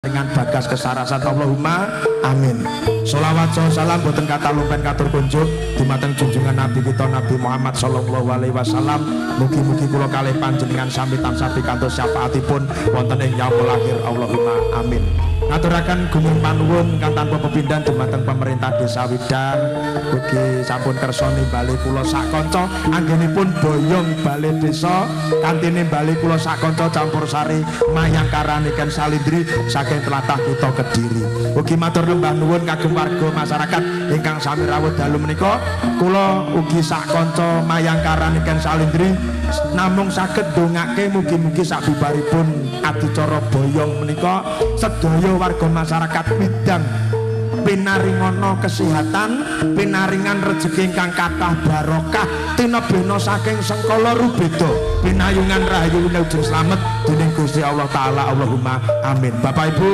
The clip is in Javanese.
Dengan bagas kesarasan, Allahumma amin. Sholawat salam boten kathah lumpen katur kunjuk dumateng junjungan Nabi kita Nabi Muhammad sallallahu alaihi wasallam. Mugi-mugi kula kalih panjenengan sami tansah pikantuk syafaatipun wonten ing yaumul akhir, Allahumma amin. Ngaturaken gunging panuwun kang tanpa pepindhan dumateng pemerintah Desa Widang, ugi sampun kersa nimbali kula sak kanca anggenipun boyong bale desa kanthi nimbali kula sak kanca campur sari Mayangkara Niken Salindri saking tlatah kita Kediri. Ugi matur lembah nuwun kagem warga masyarakat ingkang sami rawuh dalu menika. Kula ugi sak kanca Mayangkara Niken Salindri namung saged ndongake mugi-mugi sabibaripun adicara boyong menika sedaya warga masyarakat Widang pinaringono kesehatan, pinaringan rejeki ingkang kathah barokah, tinebihna saking sengkala rubeda, pinayungan rahayu wilujeng slamet dening Gusti Allah Taala, Allahumma amin. Bapak Ibu.